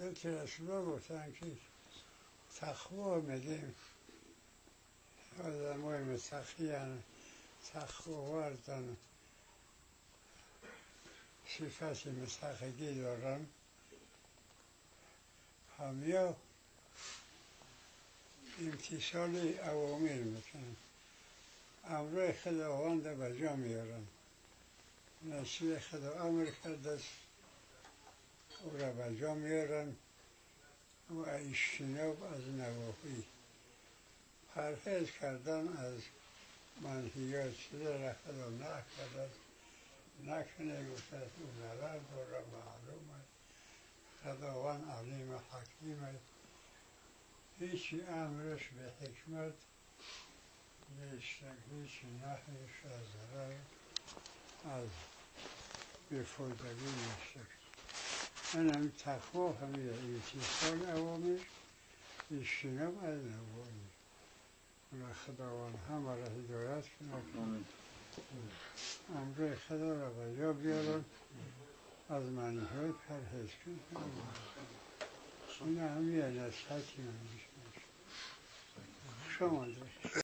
حضرت رسول گفتن که تقوا میدیم آدمای متقی تقوا وردن صفت متقگی دارن همیا امتثال اوامر میکنن امرای خداوند به جا میارن نصیب خدا امر کرده است او را به جا میارن و اجتناب از نواهی پرهیز کردن از منهیات چیزا را خدا نکرده نکنه گفته است او ضرر داره معلوم است خداوند علیم و حکیم است هیچی امرش به حکمت نیست هیچی نهیش از ضرر از بیفایدگی نیست. من هم تقوا همیه امتثال اوامر اجتناب از نواهی. خداوند همه را هدایت کنه امرای خدا را به جا بیارن از منهیات پرهیز کنن. این هم یه نصیحتی من میشه. شما